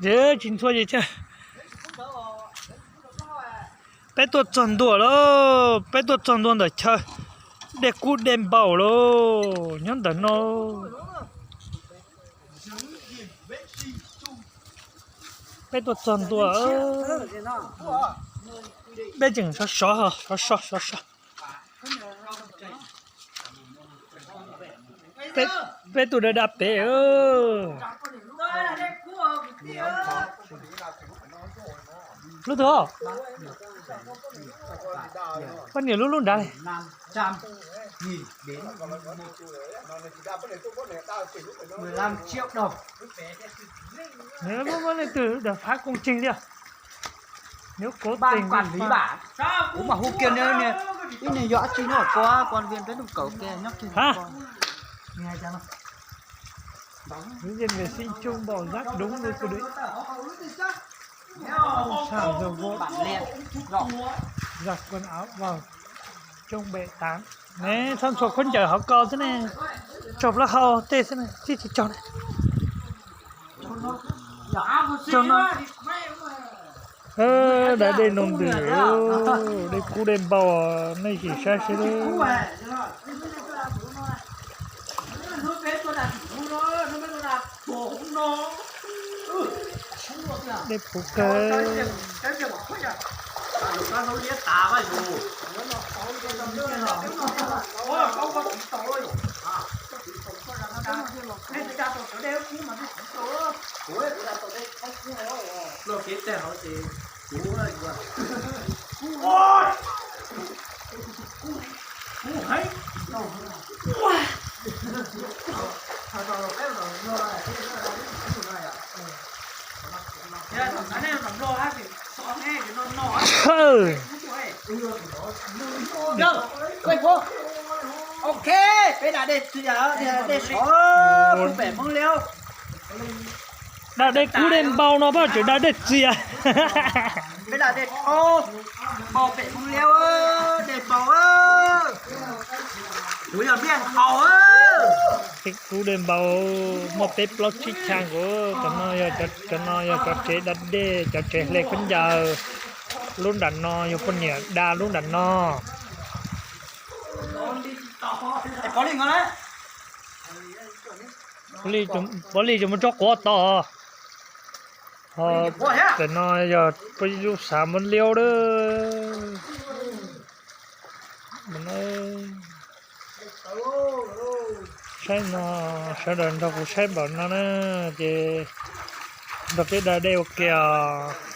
Tsis ntxhua ces thiaj. Peb tuaj txog ntua lauj, peb tuaj txog ntua ntawm chaw dej kub dej npau lauj, nyob ntawm no. Peb tuaj txog ntua, peb tseem sov sov, sov sov, sov sov. Peb tuaj da da pem. Lub twg? Poj niam lub lub nrad li. Nws muab leej twg da phab kooj ceg li. Nws kov teem li. Kuv mam hu kiag ib niag yog dab tsi nyob ko, quan viên peb lub kaum kiag nyob kiag. Hướng dẫn vệ sinh chuồng bò rác đúng nơi quy định. Không xả dầu gội, giặt quần áo vào trong bể tắm. Ne, txhob ntxhua khaub ncaws hauv ko xwb ne. Tsaug plaub hau tej xwb ne, tsis tsis tsaug ne. Da dej no ntws, dej kub dej npau, nej sim saib seb. Dej puv kawg. Ok, peb da dej txias, dej sov pem Hmoob Liab. Da dej kub dej npau no pab tseem da dej txias. Peb da dej npau pem Hmoob Liab, dej npau. Kuv yog ntiaj thaum. Dej kub dej npau, muaj peb plaub tsib chav nkaus. Cov no yog, cov no yog cov tsev da dej, cov tsev hle khaub ncaws. Lub nram no yog poj niam da lub nram no. Pov Lis tseem muaj tsob quav to. Ho tam no yog peb lub xav Hmoob Liab lawm. Saib no, sawv daws nrog kuv saib npaum no na, ces nrog peb da dej ua ke os.